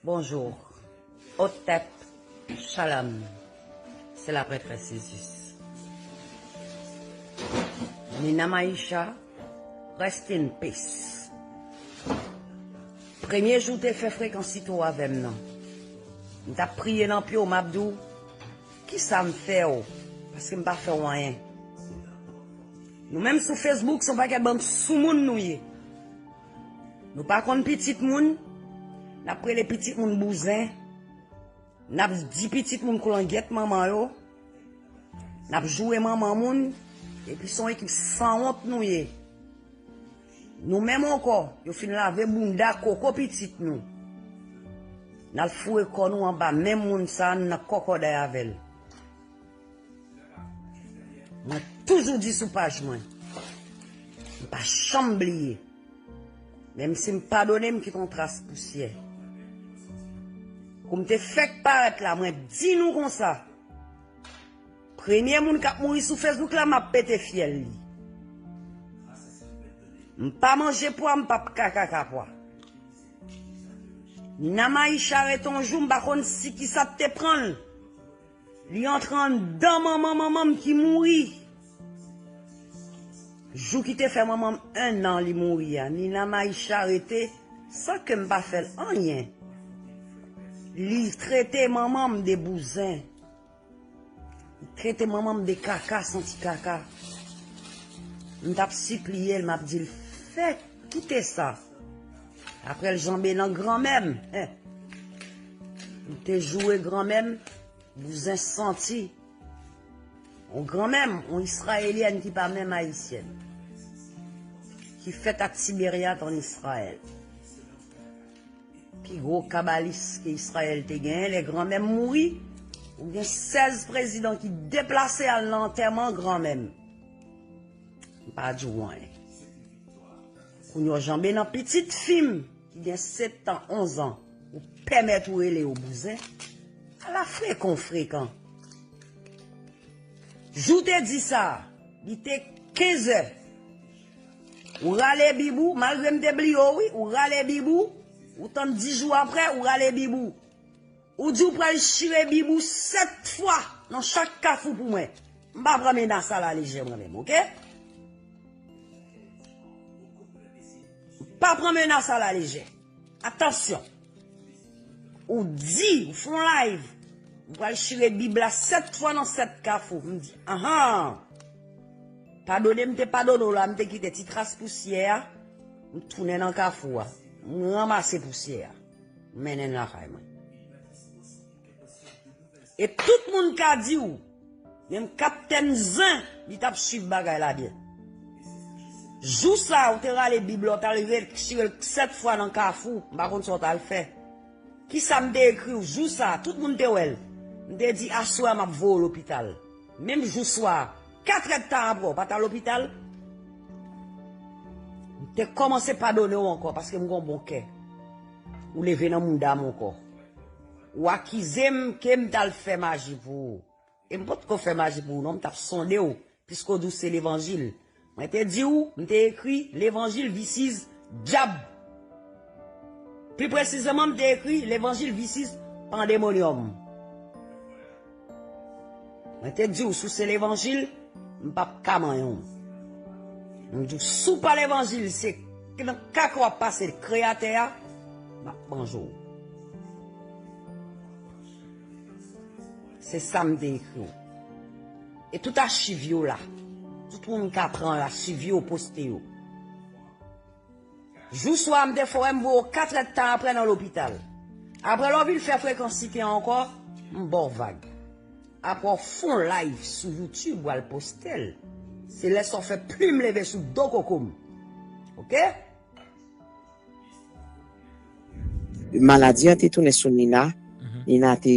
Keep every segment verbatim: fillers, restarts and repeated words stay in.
Bonjour. Hotep, Shalom. C'est la prêtresse Isis. Nina Maisha, rest in peace. Premye jou te fè frekansi tou avè m nan, m t ap priye nan pye w, m ap di w, kisa m fè w? Paske m pa fè w anyen. Nou menm sou Facebook, se yon pakèt bann soumoun nou ye. Nou pa konn pitit moun, n ap rele pitit moun bouzen, n ap di pitit moun koulangyèt manman yo, n ap joure manman moun, epi se yon ekip sanwont nou ye. Nou menm ankò, yo fin lave bounda koko pitit nou. N al foure kò nou anba men moun sa a, n nan kòkòday avè l. Mwen toujou di sou paj mwen, m pa janm bliye. Menm si m padone, m kite yon tras pousyè. Kou m te fèk parèt la, mwen di nou konsa, premye moun k ap mouri sou Facebook la, m ap pete fyèl li. M pa manje pwa, m p ap ka kaka pwa. Nina Maisha rete yon jou, m pa konn si kisa t te pran l. Li antre anndan manman manman m ki mouri. Jou ki te fè manman m en an li mouri a, Nina Maisha rete san ke m pa fè l anyen. Li trete manman m de bouzen. Li trete manman m de kaka, santi kaka. M t ap sipliye l, m ap di l, fè, kite sa. Apre l janbe nan granmè m. Hen. M te joure granmè m, bouzen santi. On granmè m, on Izrayelyèn ki pa menm Ayisyèn. Ki fèt ak Tiberiat an Izrayèl. Pi gwo kabalis ke Izrayèl te genyen, lè granmè m mouri, ou gen sèz prezidan ki deplase al nan antèman granmè m. M pa di w anyen. Kounye w janbe nan pitit fi m ki gen sèt an, onz an, ou pèmèt ou rele yo bouzen? Ala frekan w frekan. Jou te di sa, li te kenz è. Ou rale bib ou, malgre m te bliye w wi, ou rale bib ou, ou tann dis jou apre, ou rale bib ou. Ou di ou pral chire bib ou sèt fwa nan chak kafou pou mwen. M pa pran menas sa la lejè mwen menm, oke? M pa pran menas sa la lejè. Atansyon. Ou di, ou fè yon live, ou pral chire bib la sèt fwa nan sèt kafou. M di, anhan. Padone m te padone w la, m te kite ti tras pousyè a, m tounen nan kafou a. M ranmase pousyè a. M mennen l lakay mwen. E tout moun ka di w, menm Kaptèn Zen, li t ap swiv bagay la byen. Jou sa a, ou te rale bib la, w t al retire l sèt fwa nan kafou, m pa konn sa w t al fè. Kisa m te ekri w jou sa a, tout moun te wè l. M te di, aswè a m ap voye w lopital. Menm jou swa a, katrè d tan apre, w pa t al lopital. M te kòmanse padone w ankò, paske m gen yon bon kè. Ou leve nan mouda m ankò. Ou akize m ke m t al fè maji pou ou. E m potko fè maji pou ou non, m t ap sonde w, piske w di w se levanjil. Mwen te di w, m te ekri levanjil V six dyab. Pli presizeman, m te ekri levanjil V six pandemonium. Mwen te di w, si w se levanjil, m p ap ka manyen w. M di w, si w pa levanjil, se nan kaka w ap pase kreyatè a, m ap manje w. Se sa m te ekri w. E tout achiv yo la. Tout moun ka pran achiv yo, poste yo. Jou swa a m te fè w wè m voye w katrè d tan apre nan lopital. Apre lè w vin fè frekan site ankò, m ba w vag. Apre w fè yon live sou YouTube, w al poste l. Se lè sa w fè plim leve sou do koko m. Oke? Maladi a te tounen sou Nina. Nina te,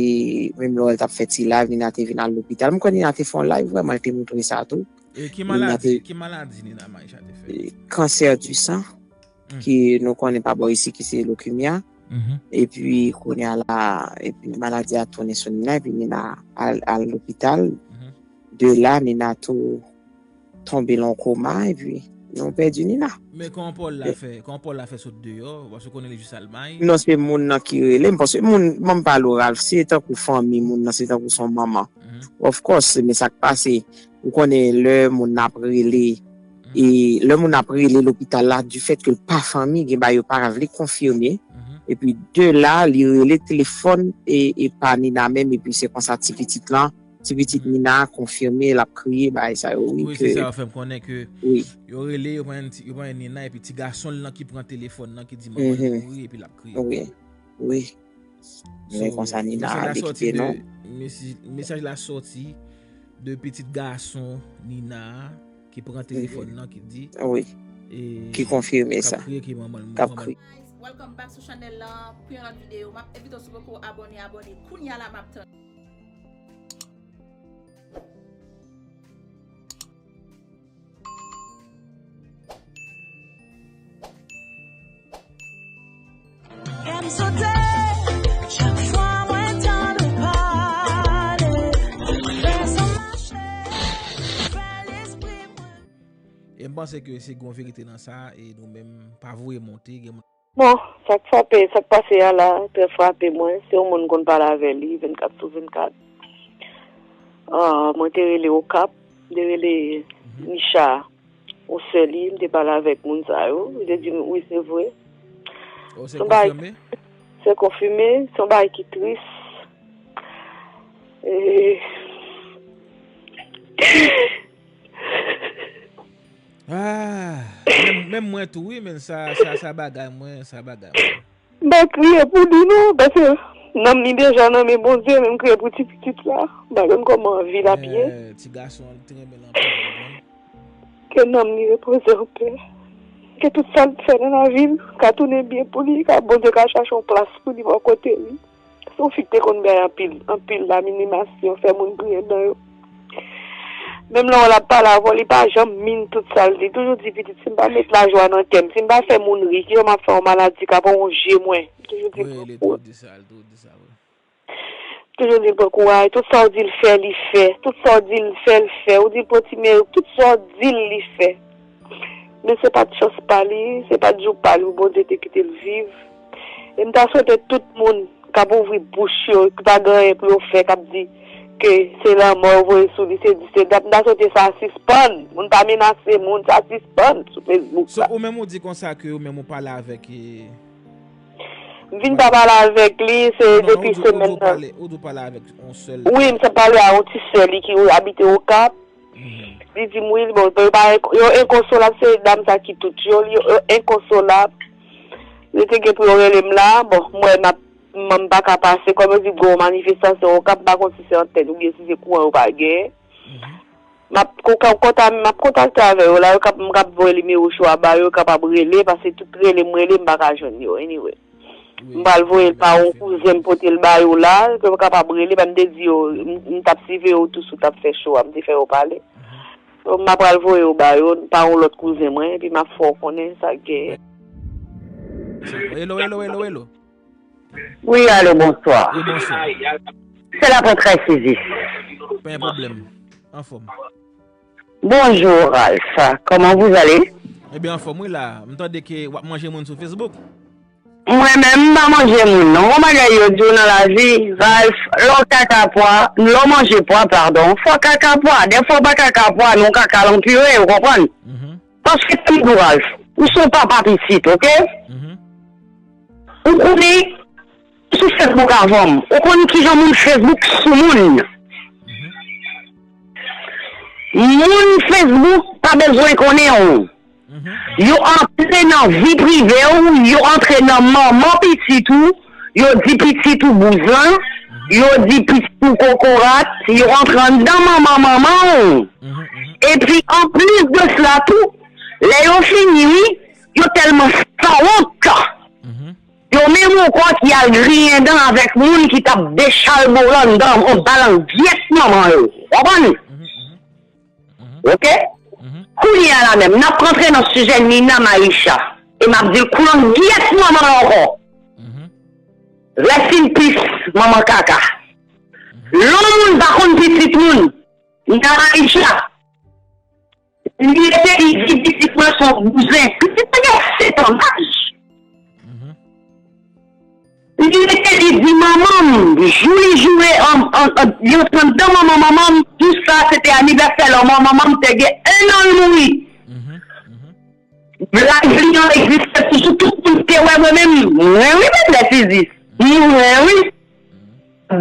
menm lè w wè l t ap fè ti live, Nina te vin al lopital. M kwè Nina te fè yon live vrèman, l te montre sa tou. E ki maladi, ki maladi Nina Maisha te fè? Kansè di san, ki nou konnen pa bò isi ki se lokemya. Epi kounye a la, epi maladi a tounen sou Nina, epi Nina al, al lopital. De la, Nina tou tonbe nan koma, epi Nou pèdi Nina. Men kòman Paul la fè, kòman Paul la fè sot deyò, paske w konnen li jis al may. Non, se moun nan ki rele m, paske moun, ban m pale w, Ralph, se tankou fanmi moun nan, se tankou se yon manman. Of course, men sa k pase, ou konnen lè moun nan ap rele, e lè moun nan ap rele lopital la, du fait que l pa fanmi, gen bagay yo pa vle konfime, epi de la, li rele telefòn e, e pa Nina menm, epi se konsa ti pitit lan, ti pitit Nina konfime, l ap kriye, bagay sa yo, wi, Wi, se ke, sa yo fè m konnen ke wi, yo rele, yo pran ti, yo pran Nina, epi ti gason l lan ki pran telefòn nan, ki di manman l mouri, epi l ap kriye. wi, wi. Men So, konsa Nina mesaj la te sòti kite de, non. mesi- mesaj la sòti de pitit gason Nina a ki pran telefòn nan, ki di, Wi, e, ki konfime k ap sa. Kriye ki manman l, K ap manman l kriye. Guys, welcome back sou chanèl la pou yon lòt videyo. M ap envite w si w poko abòne, abòne. Kounye a la m ap tann. Kè m sote chak fwa mwen tande w pale. Fè san mache, fè lespri mwen. E m panse ke se gen yon verite nan sa, e nou menm pa voye monte, gen moun Bon, sa k frape, sa k pase a la, trè frape mwen. Se yon moun m konn pale avè li vennkat sou vennkat. Ah, mwen te rele Okap, m te rele Micha, yon sè li, m te pale avèk moun sa yo. Li te di m, wi, se vre. Oh, se Se yon bagay, konfime? Se konfime, se yon bagay ki tris. E, Ah, menm, menm mwen tou, wi, men sa, sa, sa bagay mwen, sa bagay mwen. M pa kriye pou li non, paske nanm li deja nan men Bondye, men m kriye pou ti pitit la. M pa konn kòman vi l ap ye. Eh, ti gason an, li te renmen l anpil, ou konprann? Ke nanm li repoze an pè. Ke tout sa l fè nan lavi l ka tounen byen pou li, ka Bondye ka chache yon plas pou li bò kote li. Se yon fi k te konn bay anpil, anpil laminimasyon, fè moun griyen dan yo. Menm lè w l ap pale avè w, li pa janm min tout sa l di. Toujou di, pitit, si m pa met lajwa nan kè m, si m pa fè moun ri, kijan m ap fè yon maladi ka pran yon je mwen? M toujou di l Wi, pran li kouraj. Toujou di sa, li toujou di sa, wi. Toujou di l pran kouraj. Tout sa w di l fè, li fè. Tout sa w di l fè, l fè. Ou di l pran ti meri, tout sa w di l, li fè. Men se pa t chans pa li, se pa t jou pa li pou Bondye te kite l viv. E m ta swete tout moun k ap ouvri bouch yo, ki pa gen anyen pou yo fè, k ap di ke se lanmò yo voye sou li, se di, se dat, m ta swete sa sispann. Moun pa menase moun, sa sispann sou Facebook So, la. Ou menm ou di konsa ke ou menm ou pale avèk e, M vin pa pale avèk li, se non, non, depi ou di, ou di ou semèn nan. Pale, ou di ou pale avèk yon sèl. Wi, m sot pale a yon ti sè li ki abite Okap. Li di m, wi, bon, yo pa enko-, yo enkonsolab, se dam sa ki tout yo, yo, yo enkonsolab. Yo te gen pou yo rele m la, bon, m wè m ap, m, m pa ka pase, kòm yo di gen yon manifestasyon Okap, m pa konn si se antèn oubyen si se kouran yo pa genyen. M ap konka-, konta-, m ap kontakte avè yo la, yo kap, m kap voye nimewo cho a ba yo, yo kapab rele, paske tout rele m rele, m pa ka jwenn yo, anyway. M pral voye l pa yon kouzen m pote l ba yo la, ke yo kapab rele, ban m te di yo, m, m t ap siveye yo tou si w t ap fè cho a, m te fè yo pale. So, m pral voye yo ba yo, pa yon lòt kouzen mwen, epi m ap fè w konnen sa k genyen. Hello, hello, hello, hello. Wi, alo, bonswa. Wi, bonswa. Se la pou trè sezi. Pa gen pwoblèm. Anfòm. Bonjour, Ralph. Comment vous allez? Ebyen, anfòm, wi la. M tande ke w ap manje moun sou Facebook. Mwen menm, m pa manje moun, non. Yon bagay yo di w nan lavi, Ralph, lè w kaka pwa, lè w manje pwa, padon, fò kaka pwa. Dèfwa w pa kaka pwa, non, kaka lan pire, ou konprann? Paske tann tou, Ralph, ou se yon papa pitit, oke? Ou konnen, sou Facebook avan m, ou konn kijan moun Facebook sou moun. Moun Facebook pa bezwen konnen w. Yo antre nan vi prive w, yo antre nan manman pitit ou, yo di pitit ou bouzan, yo di pitit ou kokorat, yo antre anndan manman manman w. Epi anplis de sela tou, lè yo fini, wi, yo tèlman sanwont. Yo menm ankò ki al griyen dan avèk moun ki t ap dechalbore anndan, on balangyèt manman yo. Konprann? Oke? Kounye a la menm, n ap rantre nan sijè Nina Maïcha. E m ap di l koulangyèt manman l ankò. Rest in peace, manman kaka. Lè yon moun pa konn pitit moun, Nina Maïcha. Li rete, li di pitit mwen se yon bouzen. Pitit mwen gen sèt an laj. Li rete, li di manman m, jou li joure, an, an, an, li antre anndan manman manman m, jou sa se te anivèsè lanmò manman m, te gen en an l mouri. Live li an egziste toujou, tout moun te wè mwen menm. Mwen wi, Mèt Nèsizis. Mwen wi.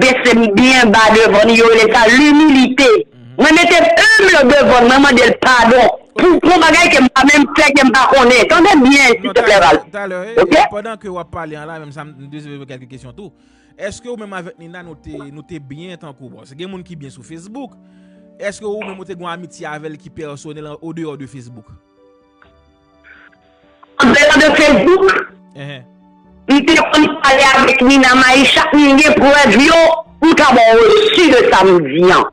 Bese m byen ba devan li, yo rele sa limilite. Mwen mete m enb devan l, mwen mande l padon pou, pou yon bagay ke m pa menm fè, ke m pa konnen. Tande byen, silteplè, Val. Talè, talè, eh, pandan ke w ap pale an la, menm sa, m dezire kèlke kesyon tou. Èske ou menm avèk Nina, nou te, nou te byen tankou, bon, se gen moun ki byen sou Facebook. Èske ou menm ou te gen yon amitye avè l ki pèsonèl an, o deyò de Facebook? Andeyò de Facebook, m te konn pale avèk Nina Maisha, m gen prèv yo, m ka ba w resi de sa m di an.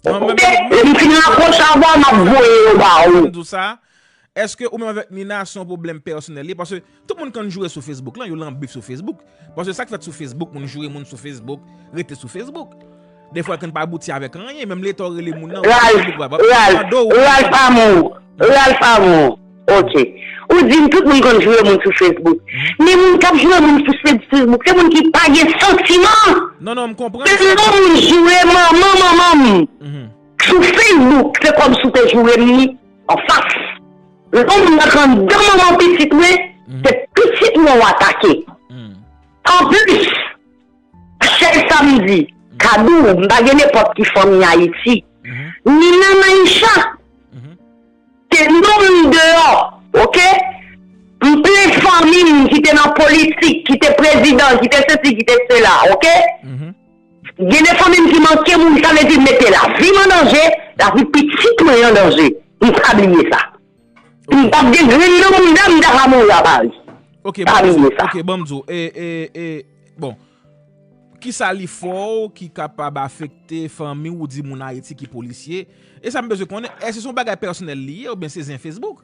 Oke, lè m fin rakwoche avè w, m ap voye yo ba ou. Èske ou menm avèk Nina se yon pwoblèm pèsonèl li? Paske tout moun konn joure sou Facebook lan, yo lan bif sou Facebook. Paske sa k fèt sou Facebook, moun joure moun sou Facebook, rete sou Facebook. Defwa konn pa abouti avèk anyen, menm leta w rele moun nan, Ralph, Ralph, Ralph Amour, Ralph Amour. Oke. Ou di m tout moun konn joure moun sou Facebook. Men moun k ap joure moun sou Fe-, Facebook, se moun ki pa gen santiman. Non, non, m konprann. Se yon moun joure manman, manman m. Sou Facebook, se kòm si w te joure m li anfas. Lè yon moun rantre anndan manman pitit mwen, se pitit mwen w atake. Anplis, Chèl Samdi, Kadou, m pa gen nenpòt ki fanmi Ayiti. Nina Maisha, te non m deyò, oke? M plen fanmi m ki te nan politik, ki te prezidan, ki te sesi, ki te sela, oke? Gen de fanmi m ki manke moun, sa vle di mete lavi m an danje, lavi pitit mwen an danje. M pa bliye sa. M p ap gen grenn nan mouda m, m ta ka mouri a Paris. Ok, pa bliye sa. Ok, ban m di w, e, e, e, bon, kisa li fè w ki kapab afekte fanmi w, ou di moun Ayiti ki polisye? E sa m bezwen konnen, èske se yon bagay pèsonèl li ye oubyen se zen Facebook?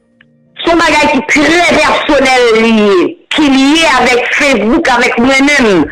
Se yon bagay ki trè pèsonèl li ye, ki lye avèk Facebook, avèk mwen menm.